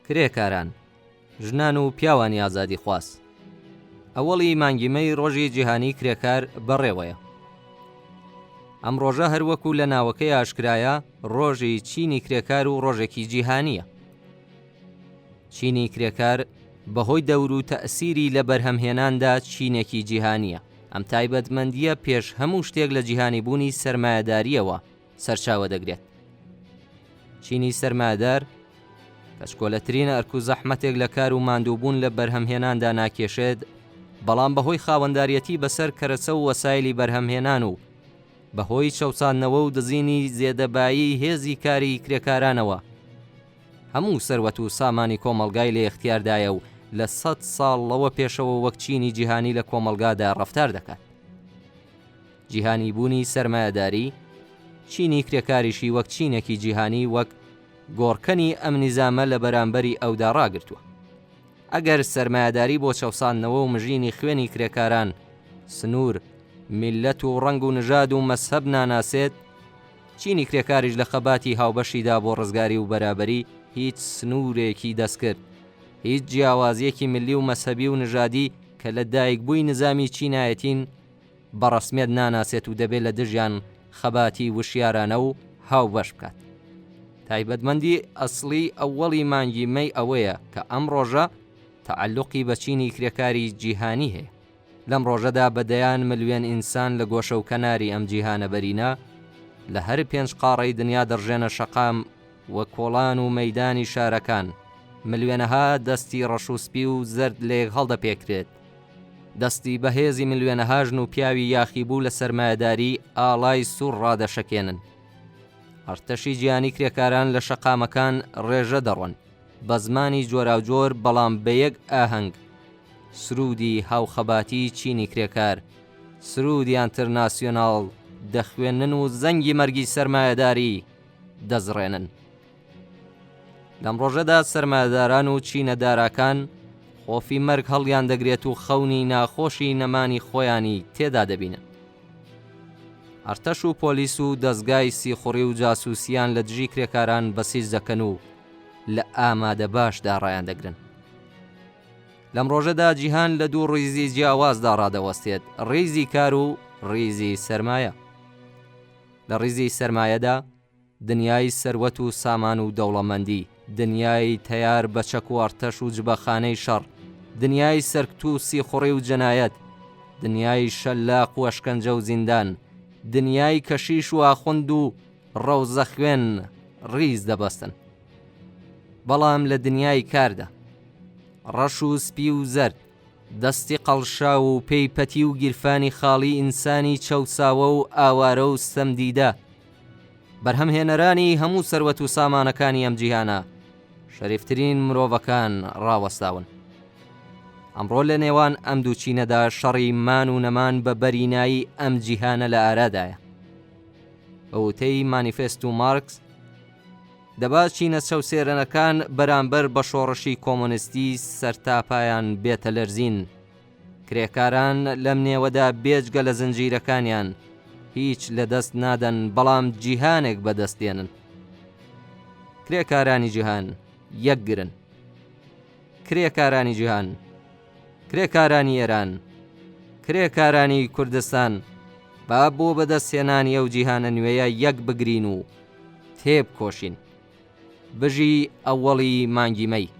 کرێکاران، ژنان و پیاوانی ئازادیخواز. ئەوەڵی مانگی مەی ڕۆژی جیهانی کرێکار بەڕێوەیە. ئەم ڕۆژە هەروەکو لە ناوەکەی ئاشکرایە ڕۆژی چینی کرێکار و ڕۆژێکی جیهانییە. چینی کرێکار بەهۆی دەور و تەئسیری لە بەرهەمهێناندا چینێکی جیهانییە. ئەم تایبەتمەندییە پێش هەموو شتێک لە جیهانیبوونی سەرمایەدارییەوە سەرچاوە دەگرێت. چینی سەرمایەدار کە چکۆلەترین ئەرک و زەحمەتێک لە کار و ماندووبوون لە بەرهەمهێناندا ناکێشێت، بەڵام بەهۆی خاوەنداریەتی بەسەر کەرەسە و وەسایلی بەرهەمهێنان و بەهۆی چەوساندنەوە و دزینی زێدەبایی هێزی کاری کرێکارانەوە هەموو سەروەت و سامانی کۆمەڵگای لە ئیختیاردایە و لە سەت ساڵ لەوە پێشەوە وەک چینی جیهانی لە کۆمەڵگادا ڕەفتار دەکات. جیهانیبوونی سەرمایەداری، چینی کرێکاریشی وەک چینێکی جیهانی وەک گۆڕکەنی ئەم نیزامە لە بەرامبەری ئەودا ڕاگرتووە. ئەگەر سەرمایەداری بۆ چەوساندنەوە و مژینی خوێنی کرێکاران سنوور، میللەت و ڕەنگ و نژاد و مەزهەب ناناسێت، چینی کرێکاریش لە خەباتی هاوبەشیدا بۆ ڕزگاری و بەرابەری هیچ سنوورێکی دەستکرد، هیچ جیاوازییەکی ملی و مەزهەبی و نژادی کە لە دایکبووی نزامی چینایەتین، بە ڕەسمیەت ناناسێت و دەبێت لە دژیان خەباتی وشیارانە و هاوبەش بکات. تایبەتمەندی ئەسڵی ئەوەڵی مانگی مەی ئەوەیە کە ئەم ڕۆژە تەعەلوقی بە چینی کرێکاری جیهانی هەیە. لەم ڕۆژەدا بە دەیان ملوێن ئینسان لە گۆشە و کەناری ئەم جیهانە بەرینە لە هەر پێنج قاڕەی دنیا دەڕژێنە شەقام و کۆڵان و مەیدانی شارەکان، ملوێنەها دەستی ڕەش و سپی و زەرد لەیەک هەڵدەپێکرێت. دەستی بەهێزی ملیۆنەها ژن و پیاوی یاخیبوو لە سەرمایەداری ئاڵای سوور ڕادەشەکێنن. ئەرتەشی جیهانی کرێکاران لە شەقامەکان ڕێژە دەڕۆن، بە زمانی جۆراوجۆر بەڵام بە یەک ئاهەنگ، سروودی هاوخەباتی چینی کرێکار، سروودی ئەنترناسیۆناڵ دەخوێنن و زەنگی مەرگی سەرمایەداری دەزڕێنن. لەم ڕۆژەدا سەرمایەداران و چینە داراکان خۆفی مەرگ هەڵیان دەگرێت و خەونی ناخۆشی نەمانی خۆیانی تێدا دەبینن. ئەرتەش و پۆلیس و دەزگای سیخوڕی و جاسوسیان لە دژی کرێکاران بەسیج دەکەن و لە ئامادە باشدا ڕایان دەگرن. لەم ڕۆژەدا جیهان لە دوو ڕیزی جیاوازدا ڕادەوەستێت، ڕیزی کار و ڕیزی سەرمایە. لە ڕیزی سەرمایەدا دنیای سەروەت و سامان و دەوڵەمەندی، دنیای تەیار بە چەک و ئەڕتەش و جبەخانەی شەڕ، دنیای سەرکوت و سیخوڕی و جەنایەت، دنیای شەلاق و ئەشکەنجە و زیندان، دنیای کەشیش و ئاخوند و ڕەوزەخوێن ڕیز دەبەستن. بەڵام لە دنیای کاردا، ڕەش و سپی و زەرد، دەستی قەڵشاو و پێی پەتی و گیرفانی خاڵی ئینسانی چەوساوە و ئاوارە و ستەمدیدە، بەرهەمهێنەرانی هەموو سەروەت و سامانەکانی ئەم جیهانە، شەریفترین مرۆڤەکان ڕاوەستاون. ئەمڕۆ لە نێوان ئەم دوو چینەدا شەڕی مان و نەمان بە بەرینایی ئەم جیهانە لە ئارادایە. بە وتەی مانیفێست و مارکس، دەبا چینە چەوسێرەنەکان بەرامبەر بە شۆڕشی کۆمۆنیستی سەرتاپایان بێتە لەرزین. کرێکاران لەم نێوەدا بێجگە لە زنجیرەکانیان هیچ لە دەست نادەن بەڵام جیهانێک بەدەست دێنن. کرێکارانی جیهان یەکگرن. کرێکارانی جیهان، کرێکارانی ئێران، کرێکارانی کوردستان با بۆ بەدەستهێنانی ئەو جیهانە نوێیە یەک بگرین و تێبکۆشین. بژی ئەوەڵی مانگی مەی.